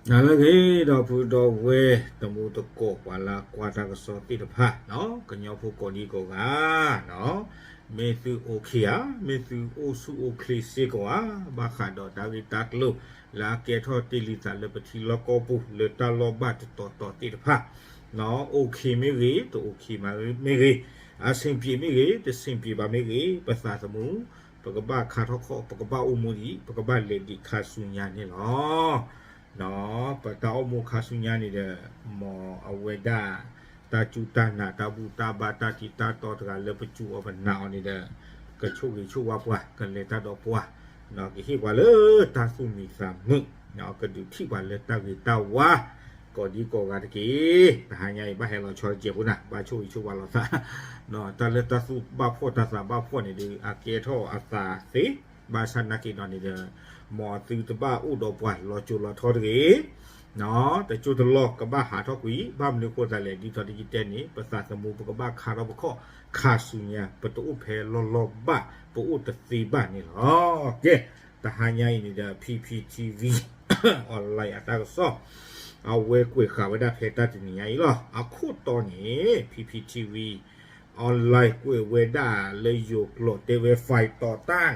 နၤလၢအဂ့ၤ ဒီပုၢ်ဒီဝဲၢ် တံၤသကိး ပှၤလၢအကွၢ်တၢ်ကစီၣ်သ့ၣ်တဖၣ်, ကညီဖိကိးဒံကိးဂၤ, မ့ၢ်သုအိၣ်ခ့ဧါ, မ့ၢ်သုအိၣ်ဆူၣ်အိၣ်ချ့စ့ၢ်ကီးဧါ, ဘၣ်ဃးဒီးတၢ်ဂ့ၢ်တၢ်ကျိၤ လၢအကဲထီၣ်တ့ၢ်လံသးလၢပထံလီၢ်ကီၢ်ပူၤ လၢတၢ်လီၢ်ဘၣ်တတီၤတီၤသ့ၣ်တဖၣ်, အိၣ်ခ့မ့ၢ်ဂ့ၤ, တအိၣ်ခ့မ့ၢ်ဂ့ၤ, အဆင်ပြေမ့ၢ်ဂ့ၤ, တဆင်ပြေဘၣ်မ့ၢ်ဂ့ၤ, ပသးသမူ ပကဘၣ်ခါထီၣ်ခီၣ်, ပကဘၣ်အိၣ်မူဒံး, ပကဘၣ်လဲၤဒံးခါဆူညါန့ၣ်လီၤ. ပတၢ်အိၣ်မူခါဆူညါန့ၣ်ဒီး မ်အဝဲဒၣ် တၢ်စူၢ်တၢ်နာ် တၢ်ဘူၣ်တၢ်ဘါ တၢ်ထံးတၢ်တီတဂၤလၢပစူၢ်အီၤပနာ်အီၤန့ၣ်ဒီး ကဆိၣ်ဂ့ၤဆိၣ်ဝါပှၤ, ကလဲၤတၢ်ဒီးပှၤ, ကဟ့ၣ်ပှၤလၢတၢ်သူၣ်မံသးမုာ်, ကဒုးထံၣ်ပှၤလၢတၢ်ဂ့ၤတၢ်ဝါ ကိးဒံကိးဂၤတက့ၢ်. တဟါညါအံၤ ဘၣ်ဟဲလီၤဆီတစဲးဖိနၤ, ဘၣ်ဆိၣ်ဂ့ၤဆိၣ်ဝါလိာ်သး, တၢ်လၢတၢ်သူၣ်ဘၣ်ဖှီၣ်တၢ်သးဘၣ်ဖှီၣ်န့ၣ်ဒီး အကဲထီၣ်အသးသ့, ဘၣ်ဆၣ်နာ်က့ၤဒီးန့ၣ်ဒီး မ်အသုတဘၣ်အိၣ်ဒီးပှၤလီၤစိၤလီၤထီတဂ့ၤ, တကၠိတလီၢ်ကဘၣ်ဟးထီၣ်ကွံာ်, ဘၣ်မနုၤအဃိသတးလဲၣ် ဒ်သိးဒ်ယတဲန့ၣ် ပသးသမူပကဘၣ်ခါထီၣ်ပခီၣ်ခါဆူညါ, ပတအိၣ်ဖဲလီၢ်လီၢ်ဘၣ်, ပအိၣ်တသ့ဘၣ်န့ၣ်လီၤ. ကဲ, တဟါညါအံၤန့ၣ်ဒီး PPTV online အတၢ်ကစီၣ် အဝဲကွဲးဃာ်ဝဲဒၣ်ဖဲတၢ်တနံၤညါအံၤလီၤ. အခိၣ်တီန့ၣ် PPTV online ကွဲးဝဲဒၣ်လၢယိၤကျိာ်တဲဝဲ ฝ่ายต่อต้าน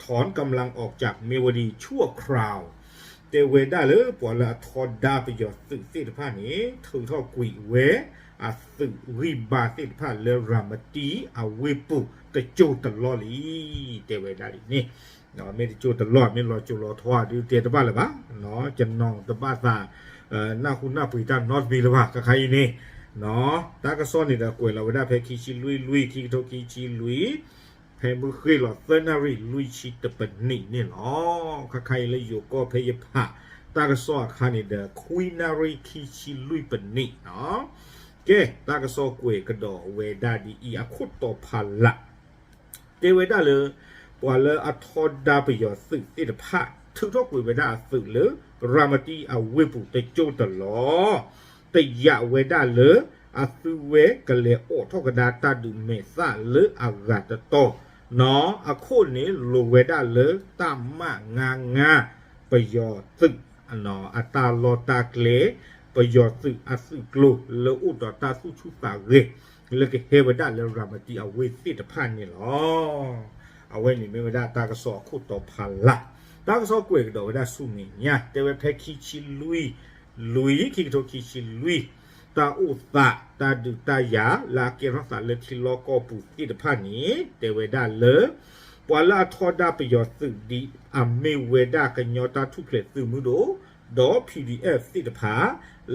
ถอนกำลังออกจากเมียวดีชั่วคราว တဲဝဲဒၣ်လၢပှၤလၢအထီဒါပယီၤသုးသ့ၣ်တဖၣ်န့ၣ် ထုးထီၣ်ကွံာ်ဝဲအသုးဂံၢ်ဘါသ့ၣ်တဖၣ်လၢရၤမတံအဝ့ၢ်ပူၤတကၠိတလီၢ်လံ, တဲဝဲဒၣ်လံန့ၣ် မ့ၢ်တကၠိတလီၢ် မ့ၢ်လီၤစိၤလီၤထီဒုးတဲတဘၣ်လၢၤဘၣ်, ကနီၤတဘၣ်သး နၢ်ဟူနၢ်ပှ့ၤတၢ်နီတမံၤလၢၤဘၣ် ခဲခါအံၤန့ၣ်, တၢ်ကစီၣ်န့ၣ်ဒီးကွဲးလီၤဝဲဒၣ်ဖဲခံဆံလွံၢ်လွံၢ် ခံကထိခံဆံလွံၢ် ဖဲမုၢ်ဃ့ၢ်လီၤသၢနၣ်ရံၣ်လွံၢ်ဆံတပနံးန့ၣ်လီၤ. ခဲခါအံၤလၢယိၤကီၢ်ဖဲယဖး တၢ်ကစီၣ်အခါန့ၣ်ဒီး ခွံနၣ်ရံၣ်ခံဆံလွံၢ်ပနံး, ကဲ တၢ်ကစီၣ်ကွဲးကဒီးဝဲဒၣ်ဒ်အံၤ အခိၣ်တီဖးလး တဲဝဲဒၣ်လၢ ပှၤလၢအထီဒါပယီၤသုးသ့ၣ်တဖၣ် ထုးထီၣ်ကွံာ်ဝဲဒၣ်အသုးလၢ ရၤမတံအဝ့ၢ်ပူၤတကၠိတလီၢ်, တယာ်ဝဲဒၣ်လၢ အသုဝဲကလဲၤအိးထီၣ်ကဒါတၢ်ဒုးမဲာ်သၣ်လၢအဂၤတတီၤ, အခိၣ်န့ၣ်လိၤဝဲဒၣ်လၢတၢ်မးငါငါ ပယီၤသုး အတၢ်လီၢ်တၢ်ကျဲ, ပယီၤသုးအသုးကျိၤလၢအိၣ်ဒီးတၢ်သူၣ်ဆူၣ်သးဂဲၤ လၢကဟဲဝဲဒၣ်လၢရၤမတံအဝ့ၢ်သ့ၣ်တဖၣ်န့ၣ်လီၤ. အဝဲန့ၣ်မ့ၢ်ဝဲဒၣ်တၢ်ကစီၣ်အခိၣ်တီဖးလး, တၢ်ကစီၣ်ကွဲးကဒီးဝဲဒၣ်ဆူမဲာ်ညါ တဲဝဲဖဲခံဆံလွံၢ်လွံၢ် ခံကထိခံဆံလွံၢ် တၢ်အိၣ်သး တၢ်ဒုးတၢ်ယၤလၢအကဲထီၣ်သးလၢထံလီၢ်ကီၢ်ပူၤသ့ၣ်တဖၣ်န့ၣ် တဲဝဲဒၣ်လၢ ပှၤလၢအထီဒါပယီၤသုးဒ်အမ့ၢ်ဝဲဒၣ်ကညီတၢ်ထူၣ်ဖျဲးသုးမုၢ်ဒိၣ် ဒီး PDF သ့ၣ်တဖၣ်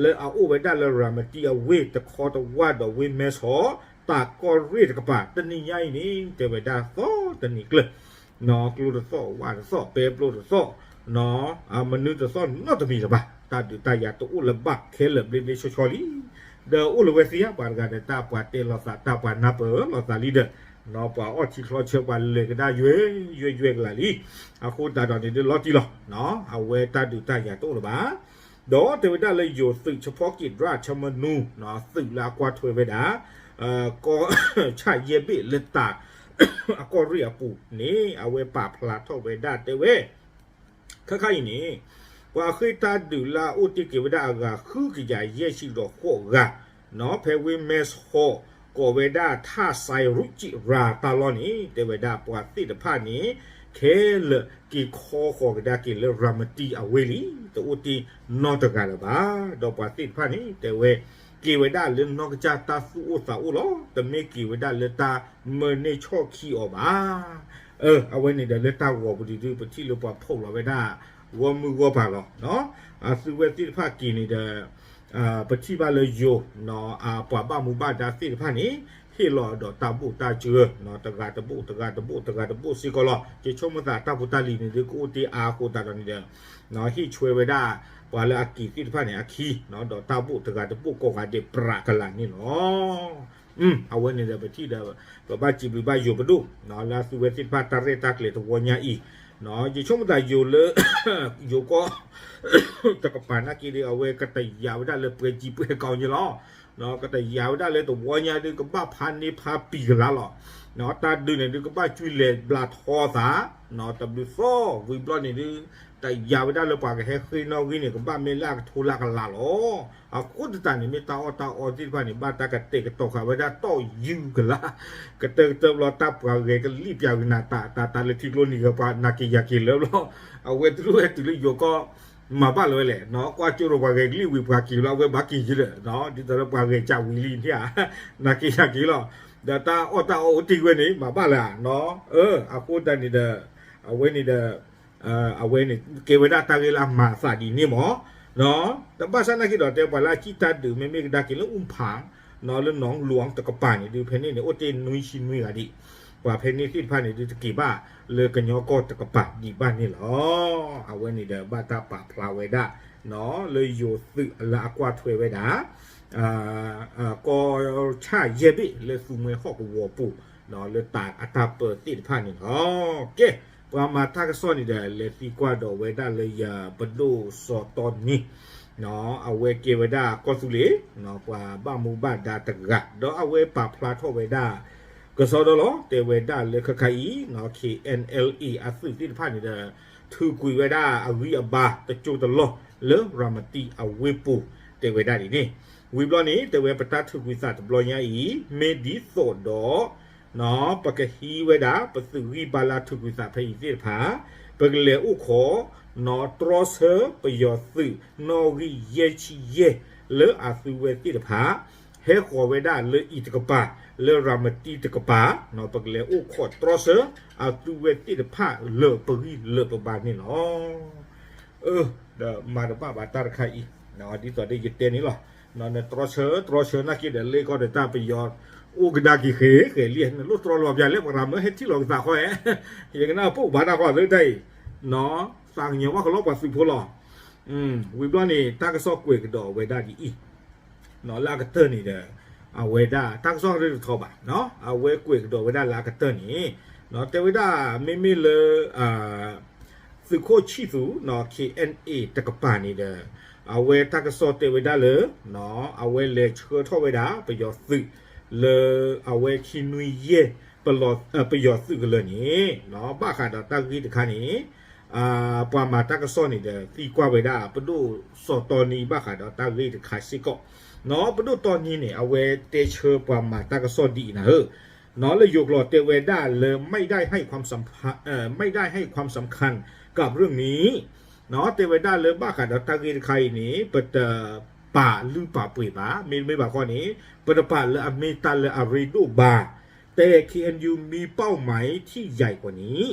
လၢအအိၣ်ဝဲဒၣ်လၢရၤမတံအဝ့ၢ်တခီတဝၢ်ဒီးဝ့ၢ်မဲဆီး တၢ်ကီၢ်ရ့ၣ်တကပၤ တနံၤညါအံၤန့ၣ် တဲဝဲဒၣ်သီတနံၤကျၢၤ ကျိတသီၣ် ဝၣ်တသီၣ် ပဲပျိတသီၣ် မနုၤတသီၣ်နီတမံၤလၢၤဘၣ်. တၢ်ဒုးတၢ်ယၤတအိၣ်လၢၤဘၣ်ခဲလၢာ်ဘျ့ဘျ့ဆှီဆှီလံ. ဒီးအိၣ်လၢၤဝဲသ့ဧါ ပှၤတဂၤဒီးတၢ်ပှၤတဲလီၤသး တၢ်ပှၤနၢ်ပၢၢ်လီၤသးလံဒီး ပှၤအီၣ်ထံချီဆၢ ပှၤလဲၤကဒါယွဲယွဲယွဲကလာ်လံ. အဃိသတးဒီးန့ၣ်ဒ်လီၤတံၢ်လီၤ အဝဲတၢ်ဒုးတၢ်ယၤတအိၣ်လၢၤဘၣ်. ဒီးတဲဝဲဒၣ်လၢယိၤသုး เฉพาะกิจราชมนู သုးလၢအကွၢ်ထွဲဝဲဒၣ် ကီၢ်ဆၣ်ယဲၢ်ဘ့ၣ်လၢတၢ် အကီၢ်ရ့ၣ်အပူၤန့ၣ် အဝဲပာ်ဖျါထီၣ်ဝဲဒၣ်တဲဝဲ ခဲခါအံၤန့ၣ် ပှၤဃ့ၢ်တၢ်ဒုးလၢအအိၣ်တ့ၢ်က့ၤဝဲဒၣ်အဂၤဃုကယၤယဲၢ်ဆံဒီးဃိးဂၤ ဖဲဝ့ၢ်မဲဆီး ကိးဝဲဒၣ် ท่าทรายรุจิรา တၢ်လီၢ်န့ၣ် တဲဝဲဒၣ်ပှၤသ့ၣ်တဖၣ်န့ၣ် ခဲလၢာ်က့ၤခီဃီၤကဒါက့ၤလၢရၤမတံအဝ့ၢ်လံ တအိၣ်တ့ၢ်နီတဂၤလၢၤဘၣ်. ဒီးပှၤသ့ၣ်တဖၣ်န့ၣ် တဲဝဲ က့ၤဝဲဒၣ်လၢနီၢ်ကစၢ်တၢ်သူၣ်အိၣ်သးအိၣ်လီၤ. တမ့ၢ်က့ၤဝဲဒၣ်လၢတၢ်မၢန့ၢ်ဆီၣ်ခံအီၤဘၣ်. အဝဲန့ၣ်ဒီးလၢတၢ်ဂီၤပူၤဒုး ပထံၣ်လၢပှၤဖီၣ်လီၤဝဲဒၣ် ဂီၢ်မုၢ်ဂီၢ်ပၤလီၤ. အသုဝဲသ့ၣ်တဖၣ်က့ၤန့ၣ်ဒီး ပထံၣ်ဘၣ်လၢယိၤ အပှၤဘၣ်မူဘၣ်ဒါသ့ၣ်တဖၣ်န့ၣ် ဟ့ၣ်လီၤဒီးတၢ်ဘိၣ်တၢ်စၢၤ တဂၤတဘိၣ် တဂၤတဘိၣ် တဂၤတဘိၣ်စ့ၢ်ကီးလီၤ. ယဆိကမိၣ်သးတၢ်ဖိတၢ်လံၤန့ၣ်ဒုး ကအိၣ်တ့ၢ်အါအဃိသတးဒီးန့ၣ်ဒီး ဟ့ၣ်ဆွဲဝဲဒၣ် ပှၤလၢအက့ၤသ့ၣ်တဖၣ်န့ၣ်အခံ ဒီးတၢ်ဘိၣ်တဂၤတဘိၣ်ကိးဂၤဒဲးပြးကလာ်န့ၣ်လီၤ. အဝဲန့ၣ်ဒီးပထံၣ်ဒီး ပဘၣ်စံးဘျုးဘၣ်ယိၤပဒိၣ် လၢအသုဝဲသ့ၣ်တဖၣ်တၢ်ရဲၣ်တၢ်ကျဲၤတဝီညါအံၤ ယဆိကမိၣ်သးယိၤလၢ ယိၤကီၢ် တကပၤနာ်က့ဒီး အဝဲကတယာ်ဝဲဒၣ်လၢပှဲၤကံပှဲၤကီညါလီၤ. ကတယာ်ဝဲဒၣ်လၢတဝီညါဒုး ကဘၣ်ဖးန့ၢ်ဖးပံၤကလာ်လီၤ. တၢ်ဒုးန့ၣ်ဒုးကဘၣ်ကွံာ်လဲၤဘျးထီသး, တဘျုးသီဝံၤဘျီန့ၣ်ဒုး တယာ်ဝဲဒၣ်လၢပှၤကဟဲဃ့နီၣ်ဂံၢ်န့ၣ် ကဘၣ်မ့ၢ်လၢအကထိလၢအကလးလီၤ. အဃိသတးန့ၣ် မ့ၢ်တၢ်အီၣ်တၢ်အီသ့ၣ်တဖၣ်န့ၣ် ဘၣ်တၢ်ကတဲာ်ကတီၤဃာ်ဝဲဒၣ်တီၢ်ယုၢ်ကလး ကတၢၢ်ကတၢၢ်ဘျီ တၢ်ပှၤဂဲၤကလံၣ်ပၠးကနၤတၢ် တၢ်တၢ်လၢထံကျိနံၤဂၤ ပှၤနာ်က့ၤယၤက့ၤလၢဘျီ အဝဲတရူးဝဲတုၤလၢယိၤကီၢ် မၤဘၣ်လၢၤဝဲလဲၣ်, ကွၢ်ကၠိဒီးပှၤဂဲၤကလံၣ်ဝံၤပှၤက့ၤလီၤ အဝဲဘၣ်က့ၤယံၤဒီး ဒ်သိးလၢပှၤဂဲၤကးဝံၤလံန့ၣ်ဧါ, နာ်က့ၤယၤက့ၤလီၤ, ဒီးတၢ်အီၣ်တၢ်အီအိၣ်တ့ၢ်ဝဲန့ၣ် မၤဘၣ်လၢၤဧါ, အဃိတၢ်န့ၣ်ဒီး အဝဲန့ၣ်ဒီး အဝဲန့ၣ်ကဲဝဲဒၣ်တၢ်ဂ့ၢ်လၢအမၤအသးဒ်န့ၣ်မး, တဘၣ်ဆၣ်နာ်က့ၤဒီးတဲပှၤလၢအစံၣ်တၢ်ဒုး မ့မ့ၢ်ကဒါက့ၤလၢအူဖၣ် လၢနီၢ်လူၣ်တကပၤန့ၣ်ဒုး ဖဲန့ၣ်န့ၣ် အိၣ်တ့ၢ်နွံဆံနွံဂၤဒံး, ပှၤဖဲန့ၣ်သ့ၣ်တဖၣ်န့ၣ်ဒုးတက့ၤဘၣ်လၢကညီကီၢ်တကပၤဒံးဘၣ်န့ၣ်လီၤ. အဝဲန့ၣ်ဒီးဘၣ်တၢ်ပာ်ဖျါဝဲဒၣ် လၢယိၤသုးလၢအကွၢ်ထွဲဝဲဒၣ် ကီၢ်ဆၣ်ယဲၢ်ဘ့ၣ်လၢသူမှဲဟီၣ်ကဝီၤပူၤ လၢတၢ်အတၢ်ပၢသ့ၣ်တဖၣ်န့ၣ်လီၤ. ကဲ, ပှၤမၤတၢ်ကစီၣ်န့ၣ်ဒီး လဲၤသံကွၢ်ဒီးဝဲဒၣ်လၢယပဒိၣ်စီၤတီနံ အဝဲကဲဝဲဒၣ်ကီၢ်သူလ့ၤ ပှၤဘၣ်မူဘၣ်ဒါတဂၤ ဒီးအဝဲပာ်ဖျါထီၣ်ဝဲဒၣ် ကစီဒီလီၤ တဲဝဲဒၣ်လၢခဲခါအံၤ KNLA အသုးသ့ၣ်တဖၣ်န့ၣ်ဒီး ထုးကွံာ်ဝဲဒၣ်အဂံၢ်အဘါတစိၢ်တလီၢ်လၢရၤမတံအဝ့ၢ်ပူၤ တဲဝဲဒၣ်ဒ်န့ၣ်, ဝံၤဘျီန့ၣ် တဲဝဲပတၢ်ထုးကွံာ်သးတဘျီညါအံၤ မ့ၢ်ဒ်သိးဒီး ပကဟံးဝဲဒၣ် ပသုးဂံၢ်ဘါလၢအထုးကွံာ်သးဖဲအံၤသ့ၣ်တဖၣ် ပကလဲၤအိၣ်ခိး တြီဆၢပယီၤသုး နီၣ်ဂံၢ်ယဲၢ်ဆံယဲၢ် လၢအသုဝဲသ့ၣ်တဖၣ် ဟဲဃီၤဝဲဒၣ်လၢအံၤတကပၤ လၢရၤမတံတကပၤ ပကလဲၤအိၣ်ခိးတြီဆၢ အသုဝဲသ့ၣ်တဖၣ်လၢာ်ပဂံၢ်လၢာ်ပဘါန့ၣ်လီၤ. ဒီးမၤတဘၣ်ဘၣ်တၢ်တခါအံၤ ဒ်သိးဒီးယတဲန့ၣ်လီၤ. နတြီဆၢ တြီဆၢနာ်က့ဒီး လ့ၢ်ကီၢ်ဒီးတၢ်ပယီၤ အိၣ်ကဒါက့ၤဃဲၤဃဲၤလံ နလိၣ်တြီလီၤပျၢၤလၢပရၤမၢဟဲထံၣ်လီၤကသးဃီဧါ, ယကနၣ်ပအိၣ်ဘၣ်တၢ်ဃီလၢတၢ်အံၤ သးကညီၤဘၣ်ကလီပှၤသုးဖိလီၤ. ဝံၤဘျီန့ၣ် တၢ်ကစီၣ်ကွဲးကဒီးဝဲဒၣ်ဒ်အံၤ လၢအကတၢၢ်န့ၣ်ဒီး အဝဲဒၣ်တၢ်ကစီၣ်ရ့တထီဘၣ် အဝဲကွဲးကဒီးဝဲဒၣ်လၢအကတၢၢ်န့ၣ် တဲဝဲဒၣ်မ့မ့ၢ်လၢ သုးခိၣ်ဆံၣ်သူး KNA တကပၤန့ၣ်ဒီး အဝဲတၢ်ကစီၣ်တဲဝဲဒၣ်လၢ အဝဲလဲၤဆှၢထီၣ်ဝဲဒၣ်ပယီၤသုး လၢအဝဲခံနွံယဲၢ် ပယီၤသုးကလၢၤန့ၣ် ဘၣ်ဃးဒီးတၢ်ဂ့ၢ်တခါန့ၣ် ပှၤမၤတၢ်ကစီၣ်န့ၣ်ဒီး သံကွၢ်ဝဲဒၣ် ပဒိၣ်စီၤတီနံဘၣ်ဃးဒီးတၢ်ဂ့ၢ်တခါစ့ၢ်ကီး, ပဒိၣ်တီနံန့ၣ် အဝဲတဲဆၢပှၤမၤတၢ်ကစီၣ်ဒ်အံၤနၤဧၢ, လၢယိၤကျိာ်တဲဝဲဒၣ်လၢ ไม่ได้ให้ความสำคัญ ไม่ได้ให้ความสำคัญ กับเรื่องนี้ တဲဝဲဒၣ်လၢဘၣ်ဃးဒီးတၢ်ဂ့ၢ်တခါအံၤန့ၣ် ပတပာ်လုၢ်ပာ်ပှ့ၤဘၣ်, မ့တမ့ၢ်ဘၣ်ဃီန့ၣ် ပတပာ်လၢအမ့ၢ်တၢ်လၢအရ့ဒိၣ်ဘၣ်, တဲ เคเอ็นยูมีเป้าหมายที่ใหญ่กว่านี้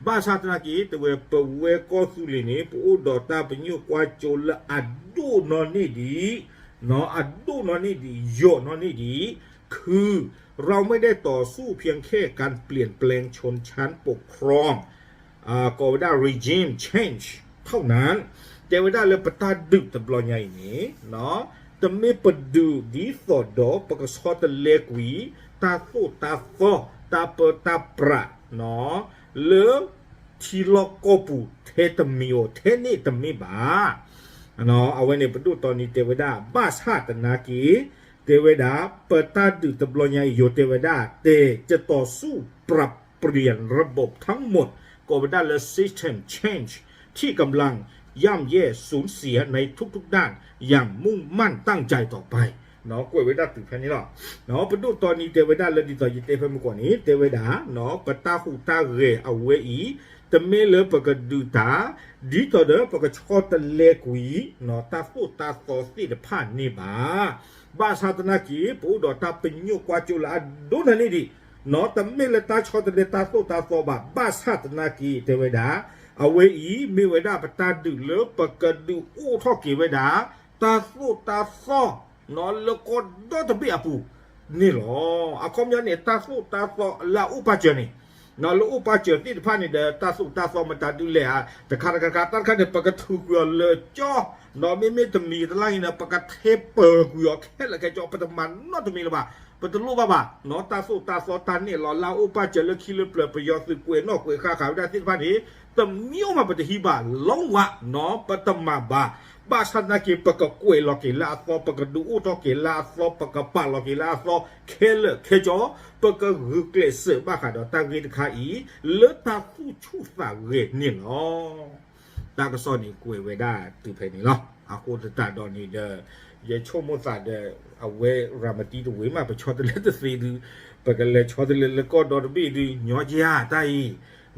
ဘၣ်ဆၣ်သနာ်က့ တဲဝဲပဝဲကီၢ်သူလ့ၤန့ၣ် ပအိၣ်ဒီးတၢ်ပညိၣ်ကွၢ်စိလၢအဒိၣ်နီၢ်န့ၢ်ဒံး, အဒိၣ်နီၢ်န့ၢ်ဒံး ယိာ်နီၢ်န့ၢ်ဒံး, คือ เราไม่ได้ต่อสู้เพียงแค่การเปลี่ยนแปลงชนชั้นปกครอง ကိးဝဲဒၣ် regime change เท่านั้น တဲဝဲဒၣ်လၢပတၢ်ဒုးတဘျီညါအံၤန့ၣ် တမ့ၢ်ပဒုးဒ်သိးဒီး ပကဆီတလဲကွံာ် တၢ်သိၣ်တၢ်သီ တၢ်ပၢတၢ်ပြး လၢထံလီၢ်ကီၢ်ပူၤထဲတမံၤဧိၤ ထဲန့ၣ်တမ့ၢ်ဘၣ်. အဝဲန့ၣ်ပဒိၣ်တီနံတဲဝဲဒၣ် ဘၣ်ဆၣ်သနာ်က့ တဲဝဲဒၣ် ပတၢ်ဒုးတဘျီညါအံၤ ယိၤတဲဝဲဒၣ် แต่จะต่อสู้ปรับเปลี่ยนระบบทั้งหมด ကိးဝဲဒၣ်လၢ system change ที่กำลังย่ำแย่สูญเสียในทุกๆด้านอย่างมุ่งมั่นตั้งใจต่อไป ကွဲးဝဲဒၣ်တုၤဖဲန့ၣ်လီၤ. ပဒိၣ်တီနံတဲဝဲဒၣ်လၢဒ်သိးယတဲဖဲမုၢ်ကီၢ်န့ၣ် တဲဝဲဒၣ် ပတၢ်ဟူးတၢ်ဂဲၤအဝဲအံၤ တမ့ၢ်လၢပကဒုးတၢ် ဒ်သိးဒီးပကဆီတလဲကွံာ် တၢ်သိၣ်တၢ်သီသ့ၣ်တဖၣ်န့ၣ်ဘၣ်. ဘၣ်ဆၣ်သနာ်က့ ပအိၣ်ဒီးတၢ်ပညိၣ်ကွၢ်စိလၢအဒိၣ်နီၢ်န့ၢ်ဒံး တမ့ၢ်လၢတၢ်ဆီတလဲတၢ်သိၣ်တၢ်သီဘၣ်. ဘၣ်ဆၣ်သနာ်က့ တဲဝဲဒၣ် အဝဲအံၤမ့ၢ်ဝဲဒၣ်ပတၢ်ဒုးလၢပကဒုးအိၣ်ထီၣ်က့ၤဝဲဒၣ် တၢ်သိၣ်တၢ်သီ လၢကီၢ်ဒီတဘ့ၣ်အပူၤန့ၣ်လီၤ. အခီပညီန့ၣ် တၢ်သိၣ်တၢ်သီလၢအအိၣ်ပာ်စၢၤန့ၣ် လၢအိၣ်ပာ်စၢၤသ့ၣ်တဖၣ်န့ၣ်ဒီး တၢ်သိၣ်တၢ်သီမတၤဒုးလဲၣ်ဧါ တခါတခါတခါ တၢ်တခါန့ၣ် ပကထုးကွံာ်အီၤလၢကၠီ ဒီးမ့မ့ၢ်တမံၤတလါအံၤန့ၣ် ပကထဲပၢၤကွံာ်အီၤခဲလၢာ်ခဲဆ့ ပတမၤနီတမံၤလၢၤဘၣ်. ပတလိၣ်ဘၣ်ဘၣ် တၢ်သိၣ်တၢ်သီတၢ်နဲၣ်လီၤလၢအအိၣ်ပာ်စၢၤလၢခံလၢပျၢၤ ပယီၤသုးကွဲးနီၣ်ကွဲးဃါဃာ်ဝဲဒၣ်သ့ၣ်တဖၣ်န့ၣ် တမံၤအိၣ်မးပတဟံးဘၣ် လုံးဝ ပတမၤဘၣ်. ဘၣ်ဆၣ်သနာ်က့ ပကကွဲးလီၤက့ၤလၢအသီ, ပကဒုးအိၣ်ထီၣ်က့ၤလၢအသီ, ပကပာ်လီၤက့ၤလၢအသီခဲလၢာ်ခဲဆ့, ပကဂုာ်ကျဲးစၢးဘၣ်ဃးဒီးတၢ်ဂ့ၢ်တခါအံၤ လၢတၢ်သူၣ်ဆူၣ်သးဂဲၤန့ၣ်လီၤ. တၢ်ကစီၣ်န့ၣ်ကွဲးဝဲဒၣ်တုၤဖဲန့ၣ်လီၤ. အဃိသတးဒီးန့ၣ်ဒီး ယဆိကမိၣ်သးဒီး အဝဲရၤမတံတဝ့ၤမး ပဆီတလဲတသ့ဒုး, ပကလဲၤဆီတလဲလၢကီၢ်ဒီတဘ့ၣ်ဒုး ညီကယၤတၢ်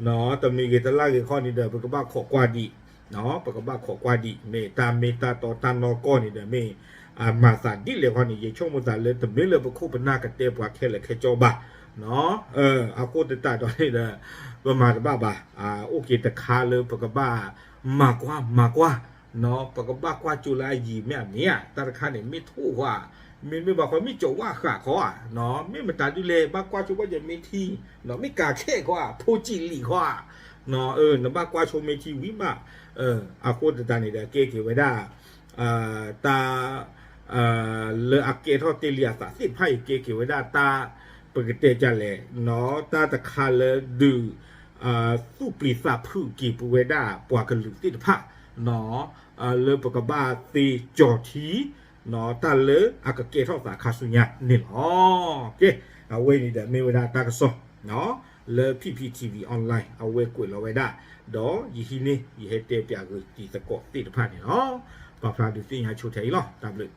အံၤ, တမံၤဂ့ၤတလၢ်ဂ့ၤခီန့ၣ်ဒီး ပကဘၣ်ခိးကွၢ်ဒံး, ပကဘၣ်ခိးကွၢ်ဒံး မ့ၢ်တၢ်မ့ၢ်တၢ်တီတၢ်နီၢ်ကီၢ်န့ၣ်ဒီး မ့ၢ်အမၤသးဒ်လဲၣ်ခီန့ၣ် ယဆိကမိၣ်သးလၢတမ့ၢ်လၢပခိၣ်ပနၢ်ကတဲပှၤခဲလၢာ်ခဲဆ့ဘၣ်. အဃိသတးဒီးန့ၣ်ဒီး ပမၤတဘၣ်ဘၣ်, အိၣ်က့ၤတခါလၢပကဘၣ်မၤကွၢ်မၤကွၢ်, ပကဘၣ်ကွၢ်ကၠိလၢအယံၤမ့ၢ်အမ့ၢ်ဧါ, တၢ်တခါန့ၣ် မ့ၢ်ထိၣ်ဃီဧါ, မ့မ့ၢ်ဘၣ်ဃီ မ့ၢ်ကၠီၤဝၣ်ဃးဃီဧါ, မ့ၢ်မတၤဒုလဲၣ် ဘၣ်ကွၢ်ဆိဘၣ်ယဲမ့ၢ်ထံ, မ့ၢ်ကၤခဲၣ်ဃီဧါ, ဖိကံၣ်လံာ်ဃီဧါ, နဘၣ်ကွၢ်ဆိမ့ၢ်ထံဝံၤမး. အဃိသတးန့ၣ်ဒီး ကဲက့ၤဝဲဒၣ် တၢ် လၢအကဲထီၣ်တ့ၢ်လံအသးသ့ၣ်တဖၣ်အံၤ ကဲက့ၤဝဲဒၣ်တၢ် ပကတဲဒ်လဲၣ်, တၢ်တခါလၢဒုး သူၣ်ပျံၤသးဖုးက့ၤပဝဲဒၣ်ပှၤကလုာ်သ့ၣ်တဖၣ် လၢပကဘၣ်သ့ကၠီၤထံ တၢ်လၢအကကဲထီၣ်သးခါဆူညါန့ၣ်လီၤ. ကဲ, အဝဲန့ၣ်ဒီးမ့ၢ်ဝဲဒၣ်တၢ်ကစီၣ် လၢ P P T V Online အဝဲကွဲးလီၤဝဲဒၣ်, ဒီးယဟံးန့ၢ် ယဟဲတဲပၠးဂ့ၤတံၤသကိးသ့ၣ်တဖၣ်န့ၣ်လီၤ. ပာ်ဖျါဒုးသ့ၣ်ညါဆိထဲအံၤလီၤ. တၢ်ဘျုး